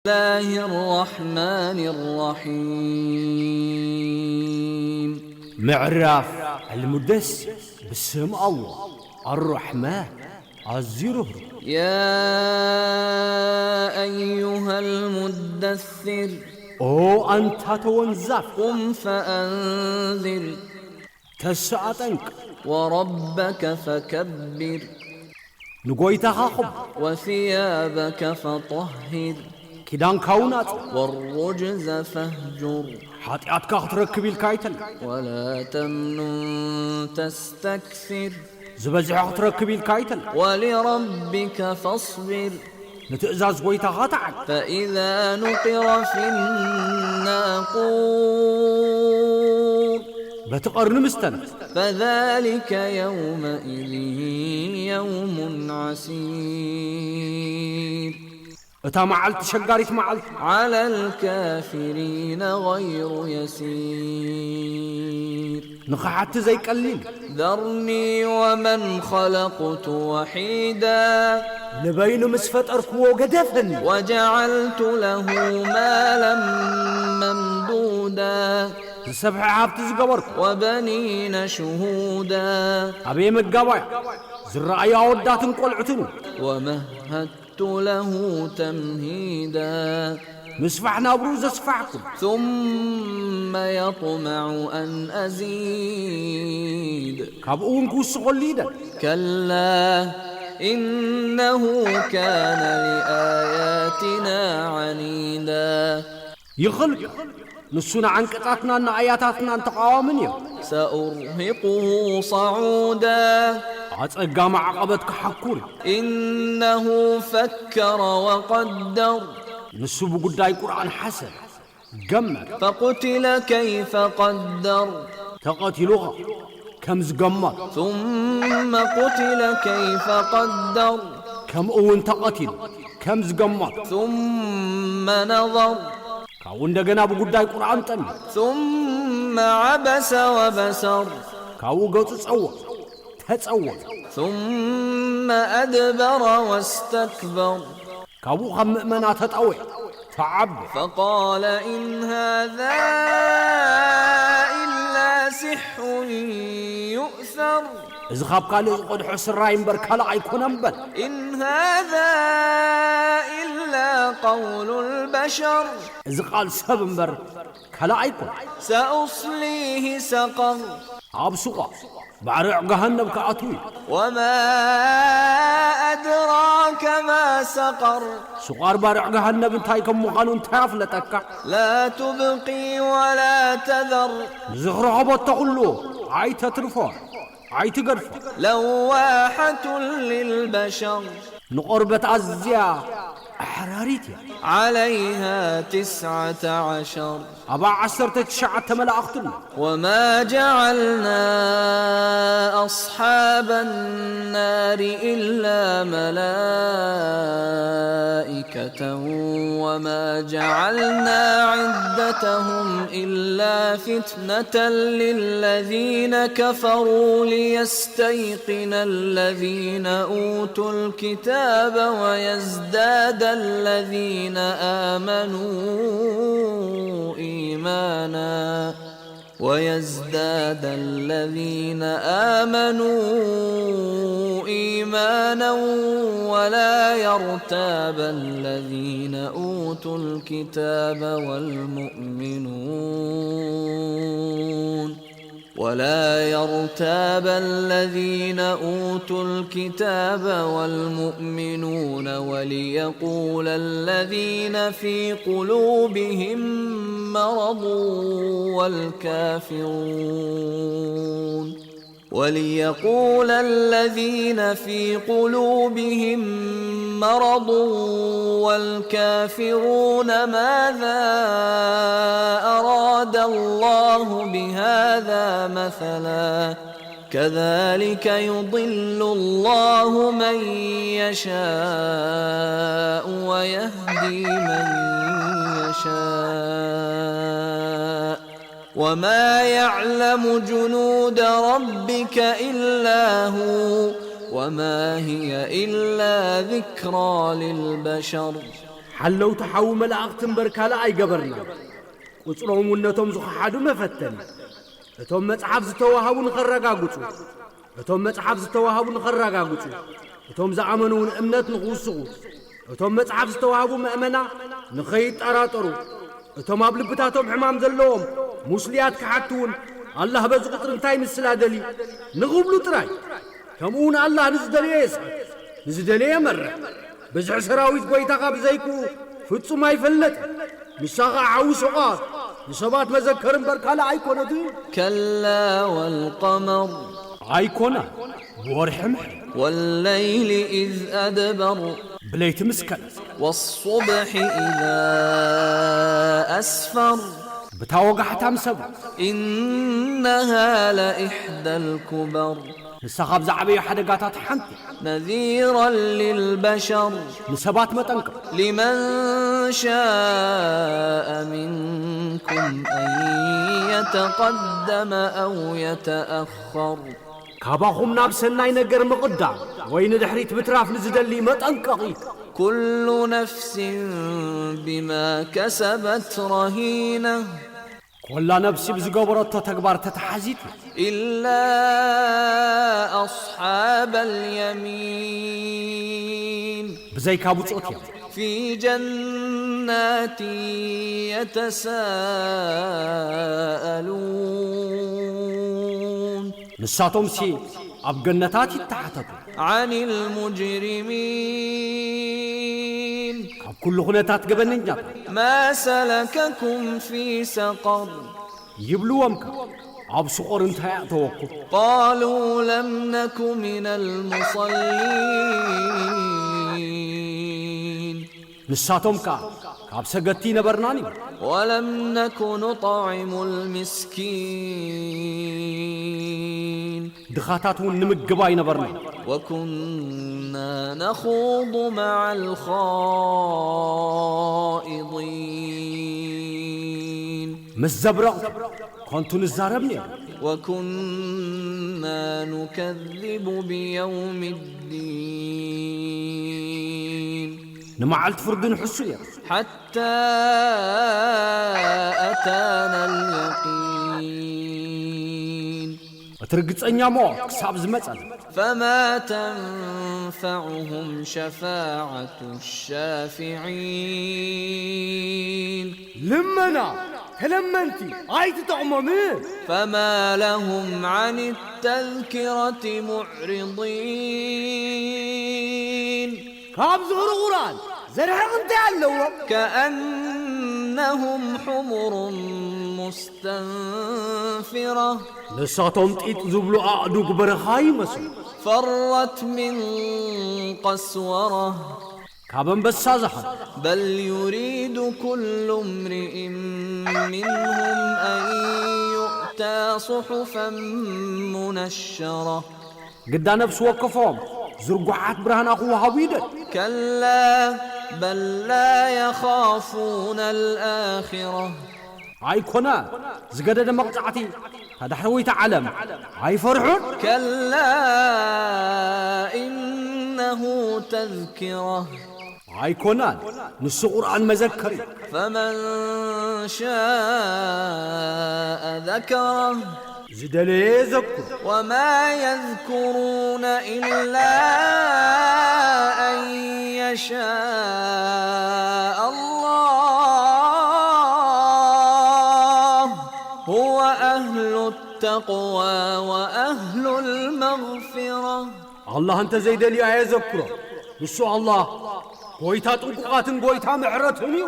الله الرحمن الرحيم. ምዕራፍ ኣልሙደሲር። ብስም ኣላህ ኣራሕማን፣ ኣዝዩ ርህሩህ። يا أيها المدثر ኦ ኣንታ ተወንዛፍ፣ قم فأنذر ተስእ ኣጠንቅ። وربك فكبر ንጎይታኻ ኹብ። وثيابك فطهر ኪዳንካ እውን ኣጽብ። والرجز فاهجر ሓጢኣትካ ክትረክብ ኢልካ ኣይተል። ولا تمنن تستكثر ዝበዝሐ ክትረክብ ኢልካ ኣይተል። ولربك فاصبر ንትእዛዝ ጎይታኻ ተዓግ። فإذا نقر في الناقور በቲ ቐርኒ ምስተን። فذلك يومئذ يوم عسير እታ መዓልቲ ሸጋሪት መዓልቲ። على الكافرين غير يسير ንኸሓቲ ዘይቀሊል። ذرني ومن خلقت وحيدا ንበይኑ ምስ ፈጠርክዎ ገደፈኒ። وجعلت له مالا ممدودا ዝሰፍሐ ሃብቲ ዝገበርኩ። وبنين شهودا ኣበየ መጋባያ ዝረኣዩ ኣወዳትን ቆልዑትን። ومهدت له تمهيدا ምስፋሕ ናብርኡ ዘስፋሕኩ። ثم يطمع أن أزيد ካብኡ እውን ክውስኸሉ ይደል። كلا إنه كان لآياتنا عنيدا ይኽልከ ንሱ ንዓንቀጻትናን ንኣያታትናን ተቓዋምን እዮም። سأرهقه صعودا ኣጸጋሚ ዓቐበት ክሓኩር እዩ። إنه فكر وقدر ንሱ ብጉዳይ ቁርኣን ሓሰብ፣ ገመት። فقتل كيف قدر ተቐቲሉኻ ከም ዝገመት። ثم قتل كيف قدر ከምኡ እውን ተቐቲሉ ከም ዝገመት። ثم نظر ካብኡ እንደገና ብጉዳይ ቁርኣን ጠሚ። ثم عبس وبسر ካብኡ ገጹ ጸወ ተጸወ ثم أدبر واستكبر ካብኡ ካብ ምእመና ተጠወ ተዓበ። فقال إن هذا إلا سحر يؤثر እዚ ካብ ካልእ ዝቐድሖ ስራይ እምበር ካልእ ኣይኮነን በል። إن هذا إلا قول البشر እዚ ቃል ሰብ እምበር ካልእ ኣይኮነን። سأصليه سقر ኣብ ሱቓ ባርዕ ገሃነብ ክኣትው እዩ። وما أدراك ما سقر ስቋር ባርዕ ገሃነብ እንታይ ከም ምዃኑ እንታይ ኣፍለጠካ? لا تبقي ولا تذر ንዝኽረኸቦ እተኽሉ ኣይተትርፎ ኣይትገድፎ። لواحة للبشر ንቖርበት ኣዝያ ኣሕራሪት እያ። عليها تسعة عشر ኣብኣ ዓሰርተ ትሽዓተ መላእኽቲ ኣሎ። وما جعلنا أصحاب النار إلا ملائكة وما جعلنا عدتهم إلا فتنة للذين كفروا ليستيقن الذين أوتوا الكتاب ويزداد الذين آمنوا إيمانا ويزداد الذين آمنوا إيمانا ولا يرتاب الذين أوتوا الكتاب والمؤمنون ولا يرتاب الذين أوتوا الكتاب والمؤمنون وليقول الذين في قلوبهم مرض والكافرون وليقول الذين في قلوبهم مرض والكافرون ماذا أراد الله بهذا مثلا كذلك يضل الله من يشاء ويهدي من يشاء وما يعلم جنود ربك إلا هو وما هي إلا ذكرى للبشر ሓለውቲ ሓዊ መላእኽቲ እምበር ካልእ ኣይገበርናን። ቁጽሮም እውን ነቶም ዝኸሓዱ መፈተኒ። እቶም መጽሓፍ ዝተዋህቡ ንኸረጋግጹ፣ እቶም መጽሓፍ ዝተዋህቡ ንኸረጋግጹ፣ እቶም ዝኣመኑ እውን እምነት ንኽውስኹ፣ እቶም መጽሓፍ ዝተዋህቡ መእመና ንኸይጠራጠሩ፣ እቶም ኣብ ልብታቶም ሕማም ዘለዎም ሙስልያት ክሓቱ እውን፣ ኣላህ በዚ ቁጽሪ እንታይ ምስላ ደልዩ ንኽብሉ ጥራይ። ከምኡ እውን ኣላህ ንዝደለዮ የስዕብ፣ ንዝደለዮ የመርሕ። ብዝሒ ሰራዊት ጐይታኻ ብዘይክኡ ፍጹም ኣይፈለጥን። ንሳ ኸኣ ሓዊ ሸቋር፣ ንሰባት መዘከሪ እምበር ካልእ ኣይኮነትን። كلا والقمر ኣይኮነን፣ ብወርሒ ምሕር፣ والليل إذ أدبر ብለይቲ ምስ ከለት፣ والصبح إذا أسفر ብታ ወጋሕታ ምስ ሰበረ። إنها لإحدى الكبر ንሳ ካብ ዝዓበዩ ሓደጋታት ሓንቲ። نذيرا للبشر ንሰባት መጠንቀቕ። لمن شاء منكم أن يتقدم أو يتأخر ካባኹም ናብ ሰናይ ነገር ምቕዳም ወይ ንድሕሪት ምትራፍ ንዝደሊ መጠንቀቒ። كل نفس بما كسبت رهينة ኮላ ነብሲ ብዝገበረቶ ተግባር ተተሓዚት። إلا أصحاب اليمين ብዘይካ ብጾት እዮም። في جنات يتساءلون ንሳቶምሲ ኣብ ገነታት ይተሓተቱ። عن المجرمين ካብ ኩሉ ኩነታት ገበነኛታት ما سلككم في سقر ይብልዎም ከ ኣብ ስቖር እንታይ ኣእተወኩም? قالوا لم نك من المصلين ንሳቶም ከኣ ካብ ሰገድቲ ይነበርናን እዩ። ولم نك نطعم المسكين ድኻታት እውን ንምግብ ኣይነበርናን። وكنا نخوض مع الخائضين ምስ ዘብረቕቲ ኮንቱ ንዛረብ ነይሩ። وكنا نكذب بيوم الدين ንመዓልቲ ፍርዲ ንሕሱ ነይሩ። حتى أتانا اليقين እቲ ርግጸኛ ሞት ክሳብ ዝመጸና። فما تنفعهم شفاعة الشافعين ልመና ተለመንቲ ኣይትጠቕሞምን። فما لهم عن التذكرة معرضين ካብ ዝኽሪ ቁርኣን ዘርሕቕ እንታይ ኣለዎም? كأنهم حمر مستنفرة ንሳቶም ጢጥ ዝብሉ ኣእዱግ በረኻ ይመስሉ። فرت من قسورة ካብ ኣንበሳ ዝሓሉ بل يريد كل امرئ منهم أن يؤتى صحفا منشرة ግዳ ነፍሲ ወከፎም ዝርጉሓት ብርሃና ክወሃቡ ይደል። كلا بل لا يخافون الآخرة ኣይኮነ ዝገደደ መቕጻዕቲ ታዳሕረወይቲ ዓለም ኣይፈርሑን። كلا إنه تذكرة ኣይኮነን ንሱ ቁርኣን መዘከሪ فمن شاء ذكره ዝደለየ ዘክሩ። وما يذكرون إلا أن يشاء الله هو أهل التقوى وأهل المغفرة ኣላህ እንተ ዘይደልዩ ኣየዘክሮ። ንሱ ኣላህ ጎይታ ጥንቁቓትን ጎይታ ምሕረትን እዩ።